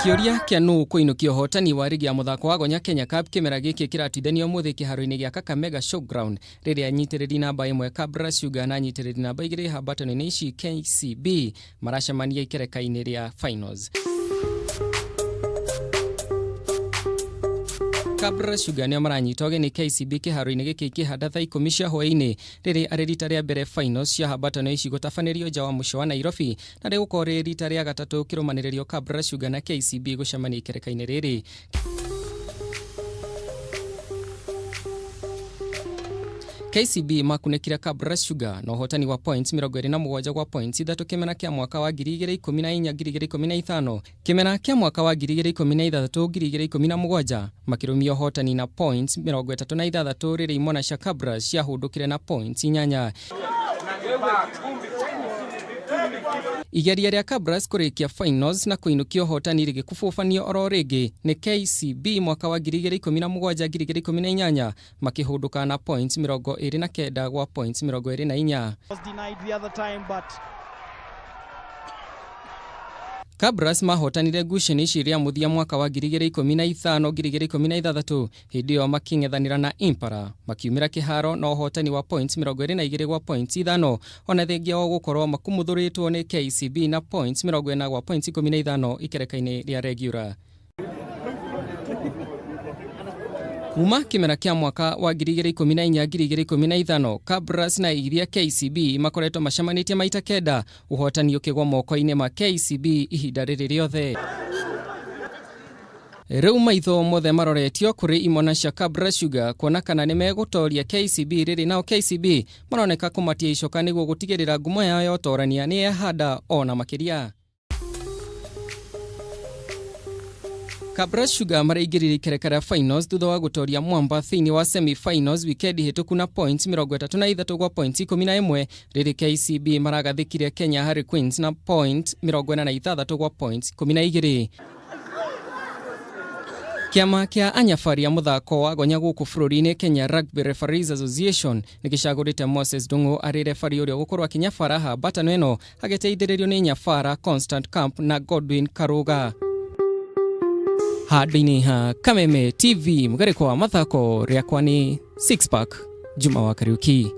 Kĩũria kĩa nũ kũinũkia ũhotani wa rigi ya mũthako wa gonya Kenya Cup kĩmera gĩkĩ kĩratuithanio ũmũthĩ kĩharo-inĩ gĩa Kakamega Showground rĩrĩa nyitĩrĩri namba ĩmwe Kabras Sugar na nyitĩrĩri namba igĩrĩ hambatano-inĩ ici KCB maracemania ikereka-inĩ rĩa finals. Kabras Sugar nĩo maranyita ũgeni KCB kĩharo-inĩ gĩkĩ ikĩhanda thaa 10 cia hwaĩ-inĩ rĩrĩ arĩ rita rĩa mbere finals cia hambatano ici gũtabanĩrio nja wa mũciĩ wa Nairobi na rĩgũkorwo rĩ rita rĩa gatatũ kĩrũmanĩrĩrio Kabras Sugar na KCB gũcemania ikereka-inĩ rĩrĩ. KCB makunĩkire Kabras Sugar na ũhotani wa points 27 gwa points 3 kĩmera kĩa mwaka wa 2014 2015 kĩmera kĩa mwaka wa 2016 2017 makĩrũmia ũhotani na points 36 rĩrĩa imwana cia Kabras ciahũndũkire na points 8. Igeria rĩa Kabras kũrĩkia finals na kũinũkia ũhotani rĩgĩkububanio oro rĩngĩ nĩ KCB mwaka wa 2017 2018 makĩhũndũka na points 29 gwa points 24. Was denied the other time, but Kabras mahotanire ngucanio ici rĩa mũthia mwaka wa 2015 2016 hĩndĩ ĩyo makĩng'ethanĩra na Impala makiumĩra kĩharo na ũhotani wa points 22 gwa points 5 ona thengia wa gũkorwo makumuthũrĩtwo nĩ KCB na points 40 gwa points 15 ikereka-inĩ rĩa regular. Kuma kĩmera kĩa mwaka wa 2014 2015 Kabras na iria KCB makoretwo macemanĩtie maita 9 ũhotani ũkĩgwa moko-inĩ ma KCB ihinda rĩrĩ rĩothe. Rĩu maitho mothe maroretio kũrĩ imwana cia Kabras Sugar kuona kana nĩ megũtoria KCB rĩrĩ nao KCB maroneka kũmatia icoka nĩguo gũtigĩrĩra ngumo yao ya ũtorania nĩ yehanda ona makĩria. Kabras Sugar maraingĩrire ikereka rĩa finals thutha wa gũtoria Mwamba thĩinĩ wa semi-finals wikendi hĩtũku na points 33 gwa points 11 rĩrĩ KCB maragathĩkire Kenya Harlequins na point 46 gwa points 12. Kĩama kĩa anyabari a mũthako wa gonya gũkũ bũrũri-inĩ Kenya Rugby Referees Association nĩ gĩcagũrĩte Moses Ndung'u arĩ refari ũrĩa ũgũkorwo akĩnyabara hambatano ĩno agĩteithĩrĩrio nĩ nyabara Constant Camp na Godwin Karuga. Handũ-inĩ ha Kameme TV mũgarĩko wa mathako rĩakwa nĩ Six Pack Juma wa Kariuki.